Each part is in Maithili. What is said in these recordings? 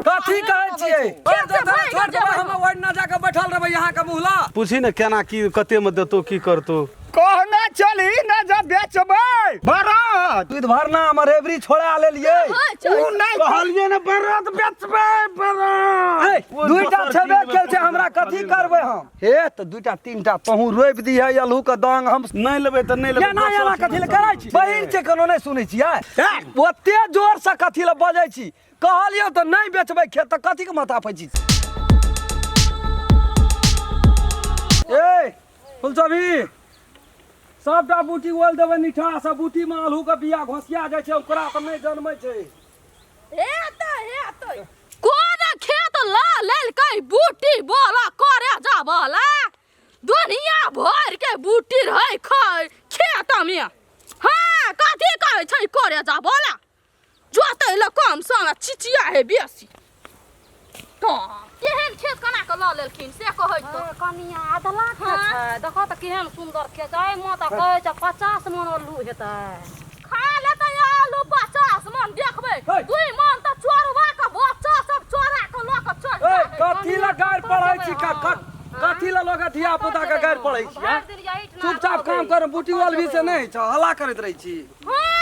कथी कहै छियै? खेत से भागि छोड़ देबै, जेबै। हम ओहिना जाके बैठल रहबै यहाँ के मुहला। पूछी ने केना की कते में देतो की करतो। कहने चली ने जब बेचबै बरद। दूध भरना हमर रेवड़ी छोड़ा लेलियै। हाँ, चल। उ नहि कहलियै ने बरद बेचबै बरद। ए, दुईटा छेबे केल छै, हमरा कथी करबै हम? हे तऽ दुईटा तीनटा तहूँ रोपि दिहे अलहू के दांग हम। नहि लेबै तऽ नहि लेबै। एना एना कथी लए करै छी? बहिन छै कोनो नहि सुनै छियै? ओते जोर से कथी लए बजै छी? कहलियौ तऽ नहि बेचबै खेत तऽ कथी के माथा फैची? ए फुलचबी, सबटा बूटी ओल देबै निठा से। बूटी में आलू के बिया घोसिया जाइ छै, ओकरा तऽ नहि जनमै छै। हेतै हेतै। कोन खेत ल लेलकै बूटी बोला करे जाबला? दुनिया भर के बूटी रहै खेत में। हाँ, कथी कहै छै करे जाबला? जोतै लए कम सम चिचिया है बेसी। तो केहन खेत केना के लऽ लेलखिन से कहै तो। ए, कनिया अधला खेत छै, देखो तऽ केहन सुन्दर खेत छै। एहिमे तऽ कहै छै 50 मन आलू हेतै। खा लेतै आलू 50 मन, देखबै। हे। 2 मन तऽ चोरवा के बच्चा सब चोरा के लऽ के चलि ए जाइ है। कथी लए गारि पढ़ै छी? कथी लए लोक धिया पुता के गारि पढ़ै छी? भरि दिन एहिठिना चुपचाप काम रहबै। कर, बूटी वाल भी से नहि छै, हल्ला करैत रहै छी। हाँ,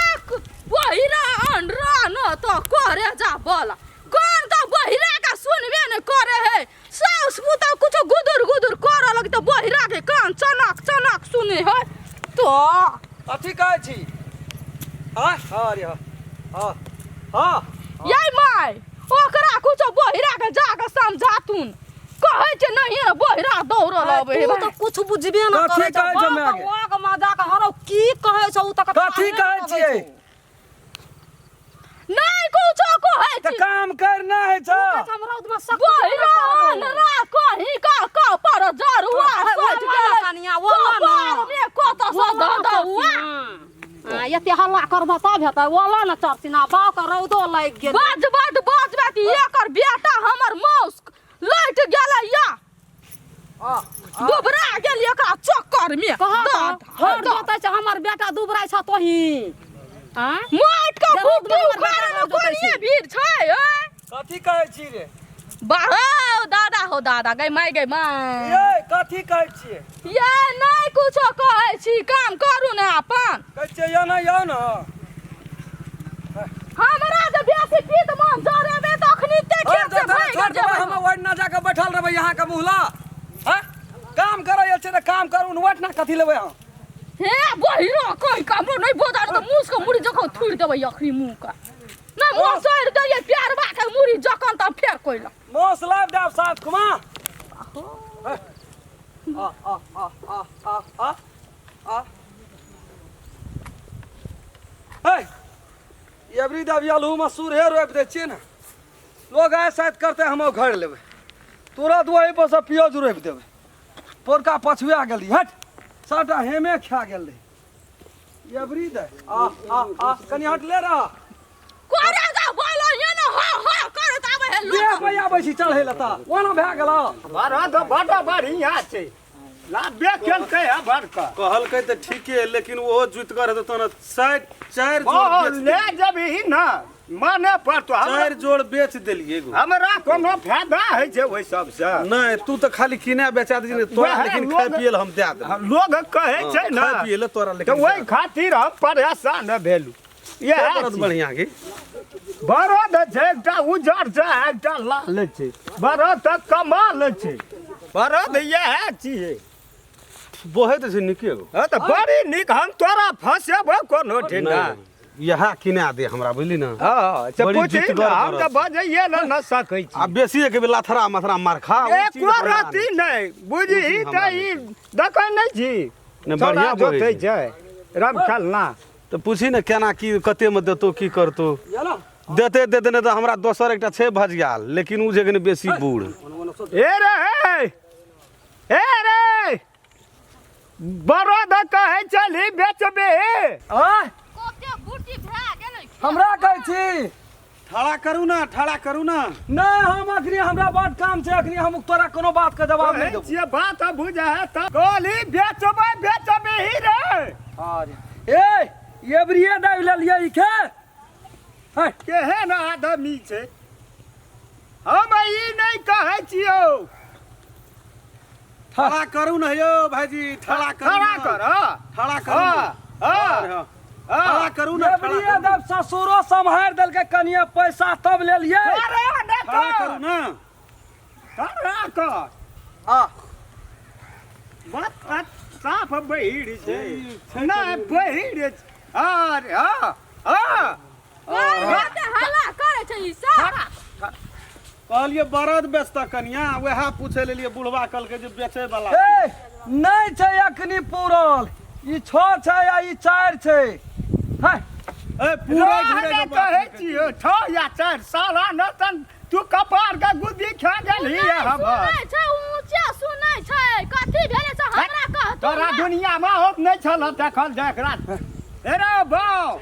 बहिरा अनरा न तो करे जा बोला। कोन तो बहिरा का सुनबे न करे है। सास पुतोह कुछ गुदुर गुदुर करे लग तो बहिरा के कान चनक चनक सुने है तो। कथी कहै छी? हाँ हाँ अरे हाँ हाँ हाँ। ये my, ओकरा कुछ बहिरा के जाके समझातुन। कहै छै नहीं ने बहिरा दौड़ल अबै है। तू तऽ कुछ बुझबे न कथी करै छौ। कहै छौ बाप मायके? वाग में जाके हरौ की कहै छौ उ तऽ कथी कहै छियै? नहीं कुछो कहै तऽ छी। काम कर नहि होइ छौ। हम रौद में सक बहिरा अनरा कहीं का का पर जरुआ सटि गेलै। कनिया ओला न कपार में कत से धधौआ। हाँ, एते हल्ला करबह तब हेतै। ओला न चढ़थिन आ बाप के रौदो लागि गेल। बाज बाज बाज बाज, एकर बेटा हमर मौस लैट गेलै या दुबरा गेल एकरा चक्कर में। कह दाँत हर जोतै छै हमर बेटा दुबराइ छ तोही। आँय? माटि के जरूर भूख हमर उखाड़े बेटा में जोतै कोनिये छै। भीड़ छै ऐ? कथी कहै छी रे? बाहो दादा हो दादा, गई माय गई माय। ये कथी कहै छियै? ये नहि कुछो कहै छी, काम करू ने अपन। कहै छियै यो ने यो ने। हमरा जे बेसी पीत मन जरेबे तऽ अखनी ते खेत से भागि छोड़ देबै, जेबै। हम ओहिना जाके बैठल रहबै यहाँ के मुहला। हाँ काम करै छै तऽ काम करू ने, ओहिना कथी लेबै हम? हे बहिरो कहि के हमरो नहि बोझल तऽ मुस के मुड़ी जखन थुरि देबै अखनी मुँह के। नहि मुँह सड़ि दैयै प्यारबा के मुड़ी जखन तऽ फेर कोइला। मौस लाबि देब साथ कुमा। आ आ आ आ आ आ आ हे एवरी देव आलू मसूर हे रोपि दै छियै ने, लोग आय शायद करतै हम घर लेबै। तुरंत वही पर से पियाज रोपि देबै। पोरका पछुआ गेली, हट सबटा हेमे खा गेल रहै। एवरी they आ आ आ कनि हट ले रह। करे जा बोलो ये ने हा हा करत आबै है देह लोक। पे आबै छी चढ़ै लए तऽ ओना भए गेल। बरद बड बढ़िया छै, लाभे केलकै है बड़का। कहलकै तऽ ठीके, लेकिन ओहो जुतगर हेतौ तहन 4 जोड़ ओ बेच ले जेबही ने माने पर तो हमरा 4 जोड़ बेच देलियै गो। हमरा कोनो फायदा होइ छै ओहि सबसँ? नहि, तू तऽ खाली किने बेचा दै छी तोरा, वएह लेकिन लोग खाय पियै लए हम दए देबै। लोग कहै छै ने खाय पियै लए तोरा, तऽ लेकिन ओहि खातिर हम परेशान भेलहुँ। इएह बड़द छी। बढ़िया की बरद छै, एकटा उजर छै एकटा लाल छै। बरद तऽ कमाल छै, बरद इएह छियै। बोहै तऽ छै नीके गो। हँ तऽ बड़ी नीक, हम तोरा फंसेबो कोनो ठिना। नहि, इएह किना दे हमरा, बुझली ने? हँ से बड़ी पूछी ने, जुतगर हम बरद तऽ बजैए ने न सकै छी। आ बेसी एक बेर लथड़ा मथड़ा मार खा, ओ चीज एको हमरा रत्ती नहि। नहि बुझी ओ चीज तऽ हमरा ई देखै नहि छी नहि, छौड़ा बढ़िआँ बोहै जोतै छै। छै राम खेलना। तऽ पूछी ने केना की कते में देतो की करतो। ये ना देते देते नहि तऽ हमरा दोसर एकटा छै भजियाल, लेकिन ओ जे कनि बेसी बूढ़। ए रे हे, ए रे बरद कहै चली बेचबे। आँय? कोते बूटी भए गेलै खेत। हमरा कहै छी? ठाड़ा करू ना, ठाड़ा करू ना। नहि, हम अखनी हमरा बड काम छै, अखनी हम तोरा कोनो बात के जवाब नहि कहै देबो। छियै बात बुझै है तऽ कहली बेचबै बेचबे ही रे। अरे ए एबरिए दाबि लेलियै ई खेत। है केहन आदमी छै। हम ई नहि कहै छियौ। ठड़ा करू ने यौ भाईजी, ठड़ा करू। खड़ा ने। कर, हाँ। ठड़ा करू ने। हाँ, हाँ, हाँ। हाँ। ठड़ा करू ने, ठड़ा एबरी करू। जब ससुरो सम्हारि देलकै कनिए पैसा तब लेलियै। खड़ा नहि ठड़ा कर। करू ने। खड़ा कर। आ बात बात साफ बहिर छै। नहि बहिर छै। अरे हाँ, हाँ। एते हल्ला करै छै ई सब। कहलियै बरद बेचता कनिया, वएह पूछे लेलियै, बुढ़वा कहलकै जे बेचे वाला। ए नहि छै अखनी पूरल, ई 6 छै आ ई 4 छै। है ए पूरा घुरे रहने के बात कहै नहि करियौ। छियौ 6 या 4 साला न तन तू कपार के गुद्दी खा गेलही हमर। सुनै छै, ऊँचे सुनै छै। कथी भेलै से हमरा कहतौ तोरा ने। दुनिया में हम नहीं छल देखल देखरा। अरे बाउ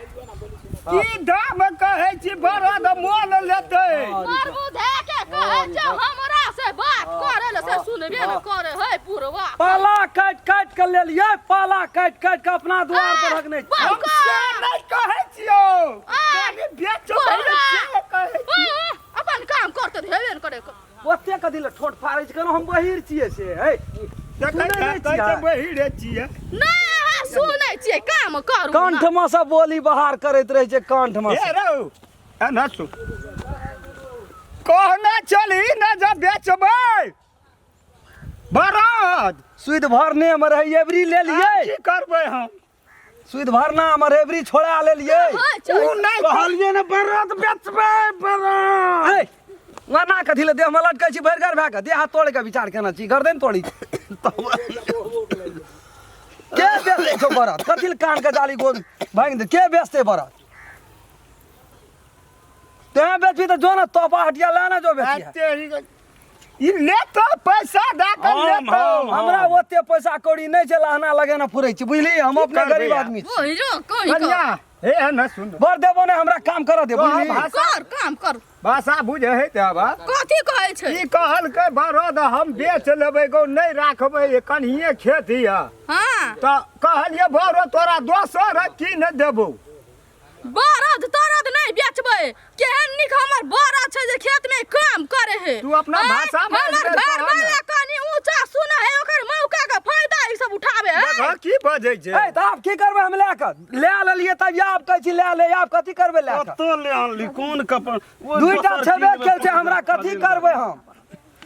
की दाम कहै छी बरद मोल लेतै। मरबू धे के कहै छै हमरा से बात करे ले, से सुनबे न करे है बुढ़वा। पाला काटि काटि के लेलियै, पाला काटि काटि के अपना दुआर पर रखने छी। हम से नहीं कहै छियौ, आ, कनि बेचबै बुढ़वा। से कहै छियौ। अपन काम करते हेबे न करे। ओते कथी लए ठोंठ फाड़ै छी? केना हम बहिर छियै से? है देखै सुनै नहि कहै छै छियै? बहिरे छियै। नहि, अहाँ सुनै छियै, काम करू। कंठ में से बोली बाहर करैत रहै छै, कंठ में ए से। रौ एना सुन, कहने चली न जब बेचबै बरद। सुध भरने में रहै एबरी लेलियै। आब की करबै हम? सुध भरना में एबरी छोड़ा लेलियै। होइ छै। उ नहि कहलियै ने बरद बेचबै बरद। ए ओना कथी लए देह में लटकै छी भरि घर भए कऽ? देह हाथ तोड़ै के विचार केने छी, गर्दन तोड़ी के बेचै छौ बरद? कथी लए कान के जाली गोल भाङि दे? के बेचतै बरद? तें बेचबी तऽ जो ने तोपा हटिया लए ने जो बेचिहे। एते ई लेतो पैसा दए कऽ हम, लेतो। हम, हमरा ओते पैसा कौड़ी नहि छै, लहना लगेने फुरै छी, बुझली? हम की अपने करबै गरीब आब? आदमी छी। ओहि रो कहीं कर। कनिया हे न सुन, बर देबो नहि, हमरा काम करऽ दे, तोहर बुझली? भाषा कर काम कर। भाषा बुझै है तऽ आब। कथी कहै छै? ई कहलकै बरद हम बेच लेबै गौ, नहि राखबै, कनिये खेत यऽ। हाँ। तऽ कहलियै बरद तोरा दोसर की नहि देबौ। बरद तरद नहि बेचबै। केहन नीक हमर बरद छै जे खेत में काम करे है। तू अपना आँय, भाषा में हमर एहिबेर घर कहऽ ने। वाला कनि ऊँचा सुनै है, ओकर मौका के फायदा ई सब उठावे है। देखऽ की बजै छै। ए तऽ आब की करबै हम लए कऽ? लए लेलियै तब आब कहै छी लए ले, आब कथी करबै लए कऽ? कतऽ ले आनली कोन कपड़? ओ दुइटा दोसर छेबे कीन लेबै, केल छै, हमरा कथी करबै हम?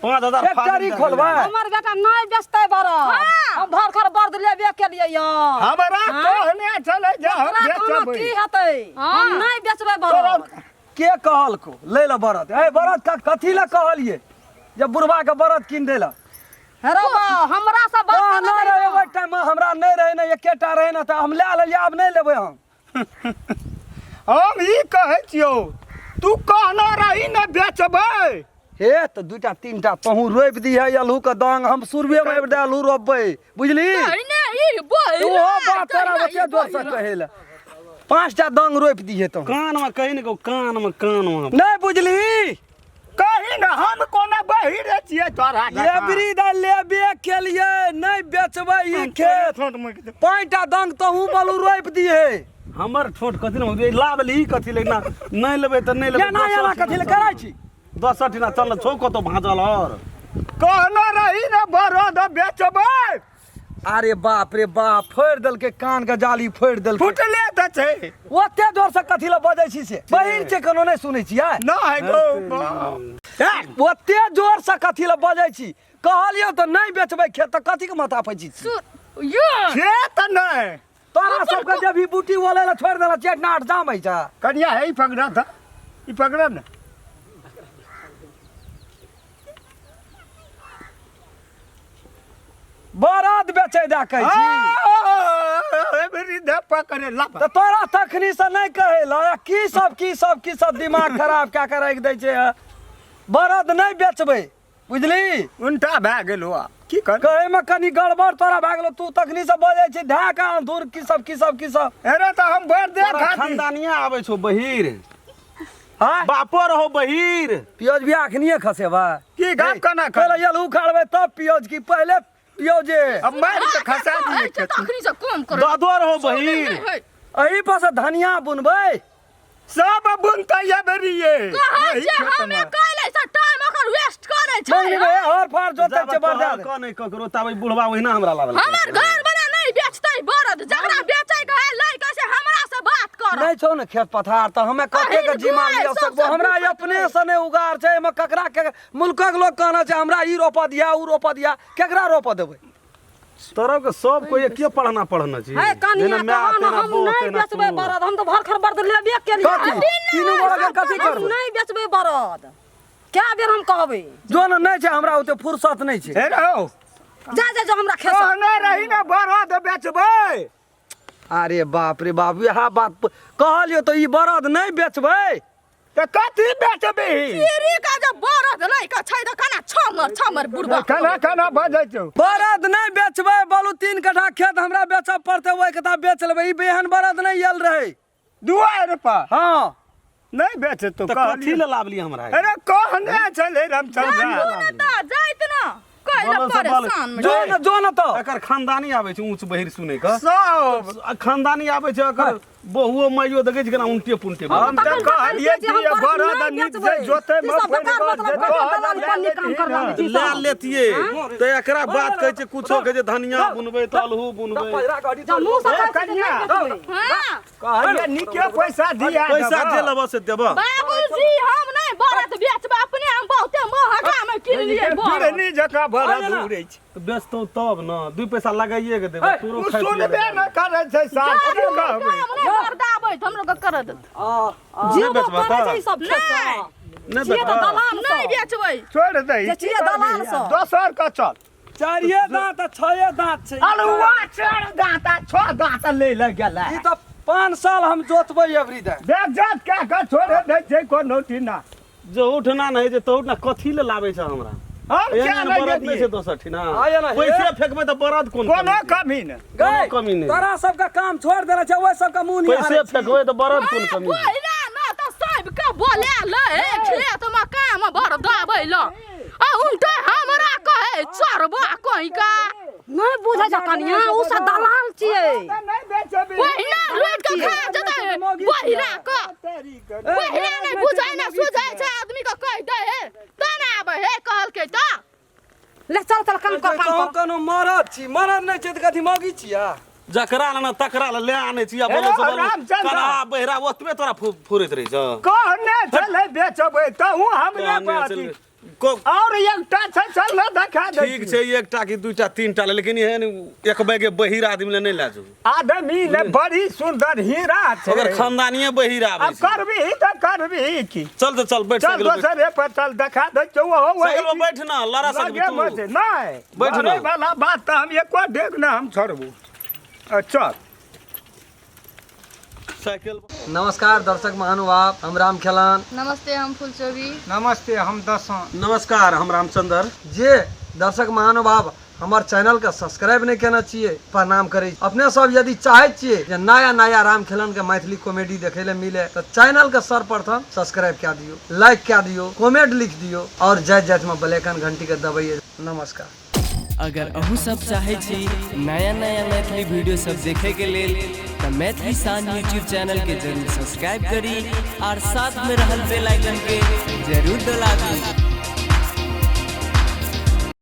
5000 फैक्ट्री फाजिल खोलबै। हमर बेटा नहि बेचतै बरद। हाँ। हम भर खर बरद लेबे केलियै यऽ। हमरा कहने छलै जे हम ओकरा कोनो बेचबै। की हेतै? हाँ। हम नहि बेचबै बरद। के कहलको लै लए बरद? ए बरद कथी लए कहलियै जे बुढ़वा के बरद कीन दै लए? हे रौ बा, हमरा से बात कह करऽ नहि दै रहै ना। ओहि टाइम में, हमरा नहि रहै ने, एकेटा रहै ने, तऽ हम लए लेलियै, आब नहि लेबै हम। हम ई कहै छियौ, तू कहने रही ने बेचबै। हे तऽ 2टा 3टा तहूँ रोपि दिहे अल्हू के दांग, हम शुरुए में आबि अल्हू रोपबै, बुझली? तहिने ई बोल। ओहो बात तोरा ओते जोर से कहै लए। 5टा दांग रोपि दिहे तहूँ। कान में कही ने कहू, कान में, कान में। नहि बुझली? कही ने हम कोना बहिरे छियै तोरा जकाँ। एबरी दा लेबे केलियै, नहि बेचबै ई खेत। ठोंठ मुकि दे। 5टा दांग तहूँ बलू रोपि दिहे। हमर ठोंठ कथी ने लाभ ली, कथी ले ना नहि लेबै तऽ नहि लेबै। एना एना कथी ले करै छी? 10 ठिना चल छौ कतौ भाँजल और। कहने रही ने बरद बेचबै। अरे बाप रे बाप, फोड़ि देलकै कान के जाली, फोड़ि देलकै। फुटले तऽ छै। ओते जोर से कथी ले बजै छी से? बहिर छै कोनो नहि सुनै छियै? नहि गौ बाप। ओते जोर से कथी ले बजै छी? कहलियौ तऽ नहि बेचबै खेत, तऽ कथी के माथा पैची छी? यो खेत नहि। तोरा सबके जे भी बूटी ओले ले छोड़ि देला छै, नाट जामै छै। कनिया हे ई पकड़ा था, ई पकड़ा ने। बरद बेचै दए कहै छी। पकड़े ला। तऽ तोरा तखनी से नहि कहै लए, की सब की सब की सब दिमाग खराब कए कऽ राखि दै छै। बरद नहि बेचबै, बुझली? उल्टा भए गेल हो, की कर कहै में कनि गड़बड़ तोरा भए गेलो। तू तखनी से बजै छी धए कऽ अंधुर की सब की सब की सब। अरे तऽ हम भरि दे तोरा खाती। खानदानिया आबै छौ बहिर। हाँ? बापो रहो बहिर। पियोज भी अखनिए खसेबै? की गप केना कर? पहिले अल्हू उखाड़बै तब पियोज, की पहिले पियोजे? अब मारि के खसा दिए छै खेत। तखनी से कम करे। दादो रहो बहिर। एहि पर से धनिया बुनबै। सब बुनतै ये बेरिये। कहै एही छै खेतमे। हमे कैले से टाइम ओकर ढंग निभे हर फार जोतै छै बरदा कह नहि ककरो ताबे बुढ़वा ओहिना हमरा लागल हमर घर वाला नहीं बेचतै बरद जकरा बेचै के है लै के से हमरा से बात कर नहीं छौ ने खेत पथार तऽ हमे कते के जिम्मा लिअ सकबो हमरा अपने से नहि उगार छै एहिमे ककरा के मुल्कक लोग कहना छै हमरा ई रोपऽ दिया ऊ रोपऽ दिया केकरा रोपऽ देबै तोरा के सब कोई एके पढ़ना पढ़ना छी है कनिया तहन हम नहीं बेचबै बरद हम तऽ भरखर बरद लेबे केलियै कथी तीनू बरद के कथी हम करबै नहीं बेचबै बरद कए बेर हम कहबै जो ने नहि छै हमरा ओते फुर्सत नहि छै हे रहो जा जा जो हमरा खेत कहने रही ने बरद बेचबै अरे बाप रे बाप इएह बात कहलियौ तऽ ई बरद नहि बेचबै तऽ कथी बेचबही तेरी का जब बरद लै के छै तऽ केना छमर छमर बुढ़बा केना केना बजै छौ बरद नहि बेचबै बोलू 3 कट्ठा खेत हमरा बेचऽ पड़तै ओहि कथा बेच लेबै ई एहन बरद नहि आयल रहै दुआरि पर हँ नहि बेचतो तऽ कथी लए लाबली हमरा अरे कहने छलै रामचंद्र ने तऽ जाइत न कैला बोलो से बोलो। परेशान में जो ने जो ने तऽ एकर खानदानी आबै छै ऊँच बहिर सुनै के सब आ खानदानी आबै छै एकर बहुओ माइयो देखै छै केना उनटे पुनटे हम तऽ तखन कहलियै जे हम कि बरद बरद नहि नीक से बेचबै। जोतै ई मे सब पड़ि बेकार गेल मतलब जे घर तोहर दलाल लए पर नहि काम लेती करबा ने। छी ले सब। लेतिए तऽ एकरा बात कहै छै कुछो के जे धनिया बुनबै तऽ अलहू बुनबै जा मुँह से ए, कहै छै जे कनिया। नहि बेचबै। हाँ कहलियै नीके पैसा दिया पैसा देबह। जे लेबऽ से देबऽ बाबूजी हम नहीं बरद बेचबै अपने हम बहुते महगा में किनलियै बरद बिढ़नी जकाँ बरद उड़ै छै तऽ बेचतौ तब ने 2 पैसा लगाइए के देबै तोरो ओ खाइ सुनबे पियै नहि करै छै साफ की काम कहबै नहीं बरदाबै तऽ हमरो के कर देत जीवो बेचबह करै तऽ? छै ई सब खेत सँ। नहि छियै तऽ बेचबह दलाल नहीं सब। बेचबै छोड़ि दही जे छियै दलाल सब। दोसर के चल चारिये दाँत आ छये दाँत छै अलुआ 4 दाँत आ 6 दाँत लै लए गेलै ई तऽ 5 साल हम जोतबै अबरी दे बेज्जत कए कऽ छोड़ि दै छै कोनो ठीना जो उठना नहि जे तो उठना कथी ले लाबै छै हमरा हम एहन किया एहन नहि बरद नहि गेलियै? छै दोसर ठीना आया ना, हे। पैसे फेकबै तऽ बरद कोन कोनो कमी छै? कमी नहि कोनो कमी नहि तोरा सबके काम छोड़ देने छै ओहि सबके मुँह निहारै पैसे छी। फेकबै तऽ बरद कोन कमी छै? बोला न तऽ सबके बोला ले खेत में काम बरदाबै ल आ उनटे हमरा कहे चरबा कहीं का नहि बुझै छै कनिया ओ सब दलाल छियै नहि बेचबही ओहिना रोज के खा जेतै बहिरा के बहिरा नहि बुझै ने सुझै छै आदमी के कहि दे हे तऽ ने आबै हे कहलकै तऽ ले चल चल काम कर काम कहूँ कर कोनो मरद छी मरद नहि छै तऽ कथी मौगी छियै जकरा ले ने तकरा ले ले आनै छी आ हे बोलो से बोलो रामचंद्र। कना बहिरा ओतबे तोरा फुरैत रहै छौ कहने छलै बेचबै तहु हमरे कहने पर छलै। अथी। और एकटा छै चल ने देखा दै ठीक छै एकटा कि दूटा तीनटा ले लेकिन एहन एक बैगे बहिर आदमी ले नहि लए जाउ आदमी ने बड़ी सुंदर हीरा छै ओकर खानदानिये बहिर आबै अब छै करबही तऽ करबही की चल तऽ चल बैठ चल साइकिल पर बैठ। दोसरे पर चल देखा दै छौ ओहो वही साइकिल पर बैठ ना लड़ा सकबी लगे तू मत नहि बैठ ना। लड़ै वाला बात तऽ हम एको डेग ने हम छोड़बू चल साइकिल नमस्कार दर्शक महानुभाव, हम राम खेलान। नमस्ते, हम फुलचोबी। नमस्ते, हम दसों। नमस्कार, हम रामचंद्र। जे दर्शक महानुभाव हमर चैनल के सब्सक्राइब नहीं केने छियै, प्रणाम करै। अपने सब यदि चाहै छियै जे नया नया राम खेलन के मैथिली कॉमेडी देखे ले मिले तऽ चैनल के सर्वप्रथम सब्सक्राइब कए दियौ, लाइक कए दियौ, कमेंट लिख दियौ और जाइत जाइत में बेल आइकन घंटी के दबैयै। नमस्कार। अगर अहूँ सब चाहै छी नया नया मैथिली वीडियो सब देखे के लेल तऽ मैथिली शान यूट्यूब चैनल के जरूर सब्सक्राइब करी और साथ में रहल बेल आइकन के जरूर दबाबी।